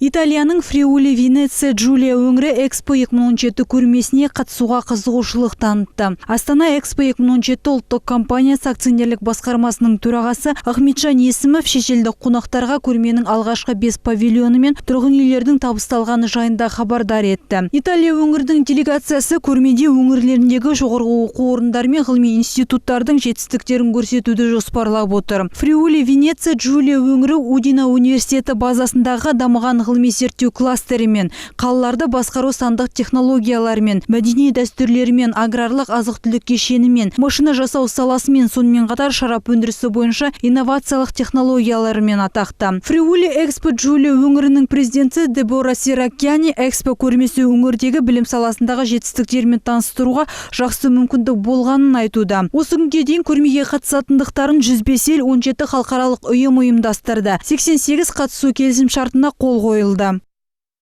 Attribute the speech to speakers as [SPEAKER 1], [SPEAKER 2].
[SPEAKER 1] Италияның Фриули Венеция Джулия өңірі Экспо 2017 көрмесіне қатысуға қызығушылық танытты. Астана Экспо 2017 ұлттық компаниясы акционерлік басқармасының төрағасы Ахметжан Есімов шетелдік қонақтарға көрменің алғашқы бес павильоны мен тұрғын үйлердің табысталғаны жайында хабардар етті. Италия өңірінің делегациясы көрмеде өңірлеріндегі жоғарғы оқу орындары мен ғылыми институттардың жетістіктерін көрсетуді жоспарлап отыр. Фриули Венеция Джулия өңірі Удина университеті базасындағы дамыған ғылыми зерттеу кластерімен, қалаларды басқару сандық технологияларымен, мәдени дәстүрлерімен, аграрлық азық-түлік кешенімен, машина жасау саласымен, сонымен қатар шарап өндірісі бойынша инновациялық технологияларымен атақты. Фриули Экспо Джулия өңірінің президенті Дебора Серакяни Экспо көрмесі өңірдегі білім саласындағы жетістіктермен таныстыруға жақсы мүмкіндік болғанын айтуда. Осы күнге дейін көрмеге қатысатындықтарын 105 ел, 17 халықаралық ұйым ұйымдастырды. 88 қатысу келісім шартына қол қойылды.